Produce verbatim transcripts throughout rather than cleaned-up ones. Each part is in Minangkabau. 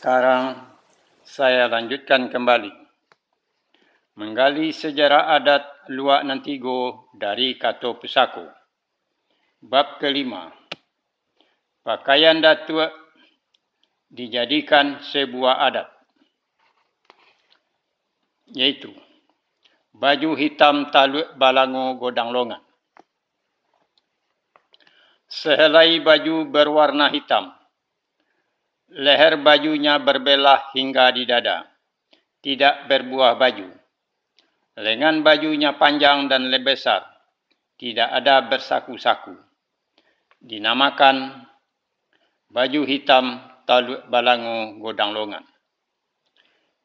Sekarang, saya lanjutkan kembali menggali sejarah adat Luak Nan Tigo dari Kato Pusako. Bab kelima, pakaian datuak dijadikan sebuah adat, yaitu baju hitam taluak balango godang longan. Sehelai baju berwarna hitam, leher bajunya berbelah hingga di dada, tidak berbuah baju. Lengan bajunya panjang dan besar, tidak ada bersaku-saku. Dinamakan baju hitam taluak balango godang longan.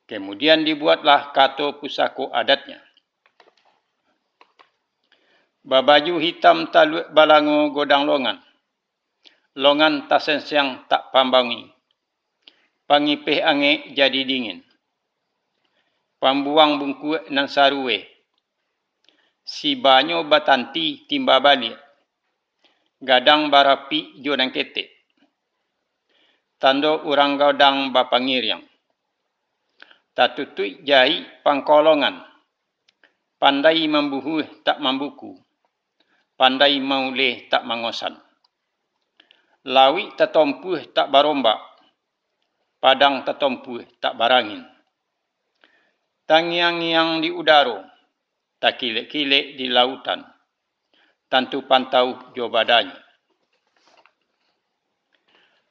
Kemudian dibuatlah kato pusako adatnya. Babaju hitam taluak balango godang longan, longan tasensiang tak pambangi, pangipeh angek jadi dingin, pambuang bungkuak nan sarueh, sibanyo batanti timba baliak, gadang barapik jo nan ketek, tando urang gadang bapangiriang, tatutuik jaik pangko longan, pandai mambuhuah tak mambuku, pandai mauleh tak mangosan. Lauik tatompuah tak barombak, padang tatompuah tak barangin. Tangiang-ngiang di udaro, takilek-kilek di lautan, tantu pantau jo badanyo.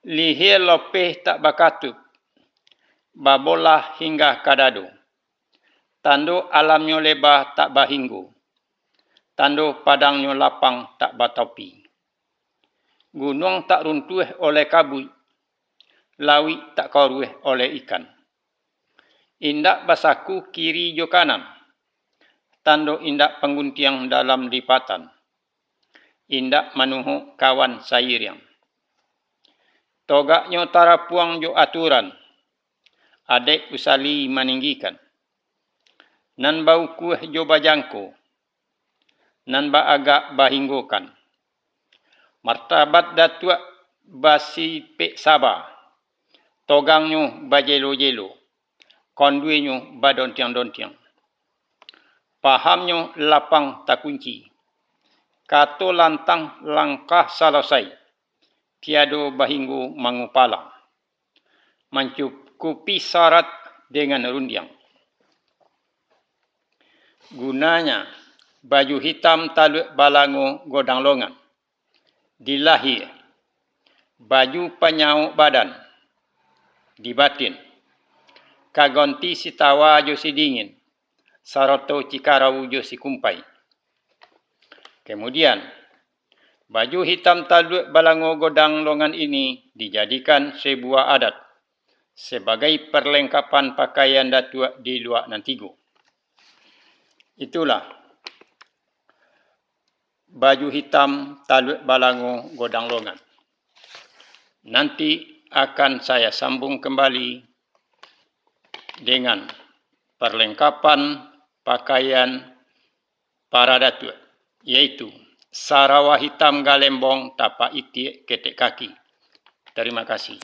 Lihia lopeh tak bakatuik, babolah hingga ka dado, tando alamnyo leba tak bahinggo, tando padangnyo lapang tak batopi. Gunuang tak runtuah oleh kabuik, lauik tak koruah oleh ikan. Indak basaku kiri jo kanan, tando indak pangguntiang dalam lipatan, indak manuhok kawan sairiang. Togaknyo tarapuang jo aturan, adaik usali maninggikan, nan baukuah jo bajangko, nan baagak bahinggokan. Martabat datuak basipek saba, togangnyo bajelo-jelo, konduenyo badontiang-dontiang. Pahamnyo lapang takunci, kato lantang langkah salasai, tiado bahinggo mangupalang, mancukupi sarat dengan rundiang. Gunanya, baju hitam taluak balango godang longan, di lahia, baju panyaok badan, di batin, ka gonti sitawa jo sidingin, sarato cikarau jo sikumpai. Kemudian, baju hitam taluak balango godang longan ini dijadikan sebuah adat, sabagai parlengkapan pakaian datuak di Luak Nan Tigo. Itulah baju hitam taluak balango godang longan. Nanti akan saya sambung kembali dengan parlengkapan pakaian para datuak, yaitu sarawa hitam galembong tapak itiak ketek kaki. Tarima kasih.